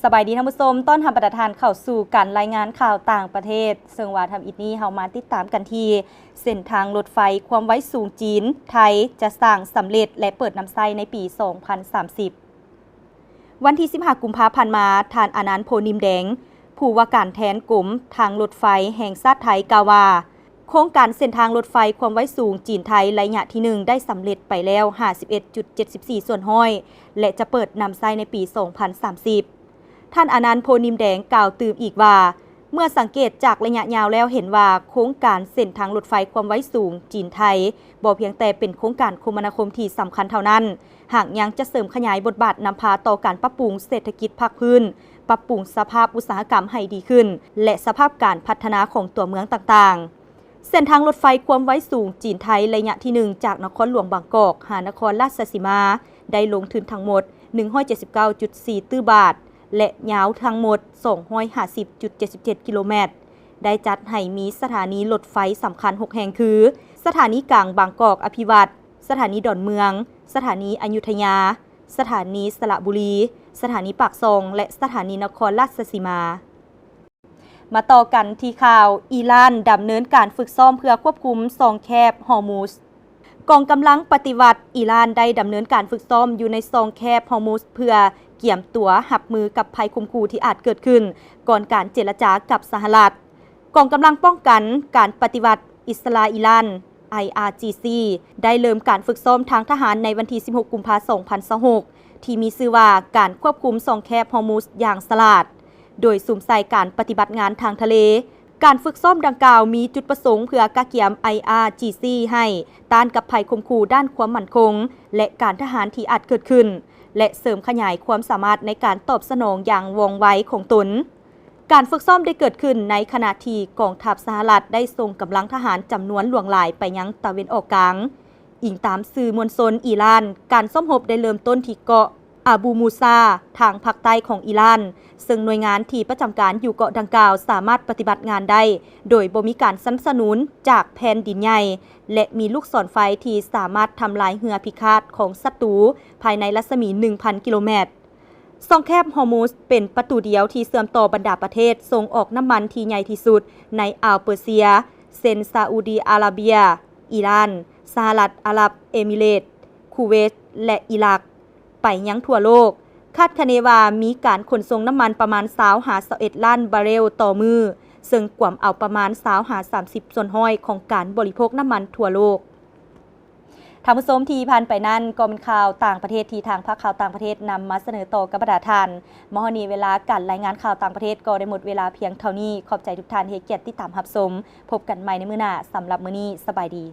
ສະບາຍດີທ່ານຜູ້ຊົມ, ຕ້ອນຮັບບັນດາທ່ານເຂົ້າສູ່ການລາຍງານຂ່າວຕ່າງປະເທດ, ເຊິ່ງວ່າທຳອິດນີ້ເຮົາມາຕິດຕາມກັນທີ່ເສັ້ນທາງລົດໄຟຄວາມໄວສູງຈີນ-ໄທ ຈະສ້າງສຳເລັດ ແລະ ເປີດນຳໃຊ້ໃນປີສອງພັນສາມສິບ. ວັນທີສິບຫ້າ ກຸມພາ ຜ່ານມາ, ທ່ານ ອານັນ ໂພນິມແດງ, ຜູ້ວ່າການແທນກົມທາງລົດໄຟແຫ່ງຊາດໄທ ກ່າວວ່າ ໂຄງການເສັ້ນທາງລົດໄຟຄວາມໄວສູງຈີນ-ໄທ ໄລຍະທີໜຶ່ງ ໄດ້ສຳເລັດໄປແລ້ວຫ້າສິບເອັດຈຸດເຈັດສິບສີ່ສ່ວນຮ້ອຍ ແລະ ຈະເປີດນຳໃຊ້ໃນປີສອງພັນສາມສິບ. ທ່ານ ອານັນ ໂພນິມແດງ ກ່າວຕື່ມອີກວ່າ ເມື່ອສັງເກດຈາກໄລຍະຍາວແລ້ວເຫັນວ່າ ໂຄງການເສັ້ນທາງລົດໄຟຄວາມໄວສູງຈີນ-ໄທ ບໍ່ພຽງແຕ່ເປັນໂຄງການຄົມມະນາຄົມທີ່ສຳຄັນເທົ່ານັ້ນ, ຫາກຍັງຈະເສີມຂະຫຍາຍບົດບາດນຳພາຕໍ່ການປັບປຸງເສດຖະກິດພາກພື້ນ, ປັບປຸງສະພາບອຸດສາຫະກຳໃຫ້ດີຂຶ້ນ ແລະ ສະພາບການພັດທະນາຂອງຕົວເມືອງຕ່າງໆ. ເສັ້ນທາງລົດໄຟຄວາມໄວສູງຈີນ-ໄທ ໄລຍະທີໜຶ່ງ ຈາກນະຄອນຫຼວງບາງກອກຫານະຄອນລາດຊະສີມາ ໄດ້ລົງທຶນທັງໝົດໜຶ່ງຮ້ອຍເຈັດສິບເກົ້າຈຸດສີ່ຕື້ບາດ ແລະ ຍາວທັງໝົດສອງຮ້ອຍຫ້າສິບຈຸດເຈັດສິບເຈັດກິໂລແມັດ, ໄດ້ຈັດໃຫ້ມີສະຖານີລົດໄຟສຳຄັນຫົກແຫ່ງຄື ສະຖານີກາງບາງກອກອະພິວັດ, ສະຖານີດອນເມືອງ, ສະຖານີອະຍຸທຍາ, ສະຖານີສະລະບູລີ, ສະຖານີປາກຊ່ອງ ແລະ ສະຖານີນະຄອນລາດຊະສີມາ. ມາຕໍ່ກັນທີ່ຂ່າວ, ອີຣານດຳເນີນການຝຶກຊ້ອມເພື່ອຄວບຄຸມຊ່ອງແຄບຮໍມູສ. ກອງກຳລັງປະຕິວັດອີຣານໄດ້ດຳເນີນການຝຶກຊ້ອມຢູ່ໃນຊ່ອງແຄບຮໍມູສ ເພື່ອກຽມຕົວຮັບມືກັບໄພຂົ່ມຂູ່ທີ່ອາດເກີດຂຶ້ນ ກ່ອນການເຈລະຈາກັບສະຫະລັດ. ກອງກຳລັງປ້ອງກັນການປະຕິວັດອິດສະລາອີຣານ ໄອອາຈີຊີ ໄດ້ເລີ່ມການຝຶກຊ້ອມທາງທະຫານໃນວັນທີສິບຫົກ ກຸມພາ ສອງພັນຊາວຫົກ ທີ່ມີຊື່ວ່າ ການຄວບຄຸມຊ່ອງແຄບຮໍມູສຢ່າງສະຫຼາດ, ໂດຍສຸມໃສ່ການປະຕິບັດງານທາງທະເລ. ການຝຶກຊ້ອມດັ່ງກ່າວມີຈຸດປະສົງເພື່ອກະກຽມ ໄອອາຈີຊີ ໃຫ້ຕ້ານກັບໄພຂົ່ມຂູ່ດ້ານຄວາມໝັ້ນຄົງ ແລະ ການທະຫານທີ່ອາດເກີດຂຶ້ນ ແລະ ເສີມຂະຫຍາຍຄວາມສາມາດໃນການຕອບສະໜອງຢ່າງວ່ອງໄວຂອງຕົນ. ການຝຶກຊ້ອມໄດ້ເກີດຂຶ້ນໃນຂະນະທີ່ກອງທັບສະຫະລັດໄດ້ສົ່ງກຳລັງທະຫານຈຳນວນຫຼວງຫຼາຍໄປຍັງຕາເວັນອອກກາງ. ອີງຕາມສື່ມວນຊົນອີຣານ, ການຊ້ອມຮົບໄດ້ເລີ່ມຕົ້ນທີ່ເກາະອາບູມູຊາ ທາງພາກໃຕ້ຂອງອີຣານ, ເຊິ່ງໜ່ວຍງານທີ່ປະຈຳການຢູ່ເກາະດັ່ງກ່າວສາມາດປະຕິບັດງານໄດ້ ໂດຍບໍ່ມີການສະໜັບສະໜູນຈາກແຜ່ນດິນໃຫຍ່ ແລະ ມີລູກສອນໄຟທີ່ສາມາດທຳລາຍເຮືອພິຄາດຂອງສັດຕູພາຍໃນລັດສະໝີໜຶ່ງພັນກິໂລແມັດ. ຊ່ອງແຄບຮໍມູສເປັນປະຕູດຽວທີ່ເຊື່ອມຕໍ່ບັນດາປະເທດສົ່ງອອກນ້ຳມັນທີ່ໃຫຍ່ທີ່ສຸດໃນອ່າວເປີເຊຍ ເຊັ່ນ ຊາອູດີອາຣາເບຍ, ອີຣານ, ສະຫະລັດອາຣັບເອມິເຣດ, ຄູເວດ ແລະ ອີຣັກ ໄປຍັງທົ່ວໂລກ. ຄາດຄະເນວ່າມີການຂົນສົ່ງນ້ຳມັນປະມານຊາວຫາຊາວເອັດລ້ານບາເຣວຕໍ່ມື້, ເຊິ່ງກວມເອົາປະມານຊາວຫາສາມສິບສ່ວນຮ້ອຍຂອງການບໍລິໂພກນ້ຳມັນທົ່ວໂລກ. ທ່ານຜູ້ຊົມທີ່ຜ່ານໄປນັ້ນ ກໍແມ່ນຂ່າວຕ່າງປະເທດທີ່ທາງພາກຂ່າວຕ່າງປະເທດນຳມາສະເໜີຕໍ່ກັບບັນດາທ່ານ. ມາຮອດນີ້ເວລາການລາຍງານຂ່າວຕ່າງປະເທດກໍໄດ້ໝົດເວລາພຽງເທົ່ານີ້. ຂອບໃຈທຸກທ່ານທີ່ໃຫ້ກຽດຕິດຕາມຮັບຊົມ. ພົບກັນໃໝ່ໃນມື້ໜ້າ. ສຳລັບມື້ນີ້, ສະບາຍດີ.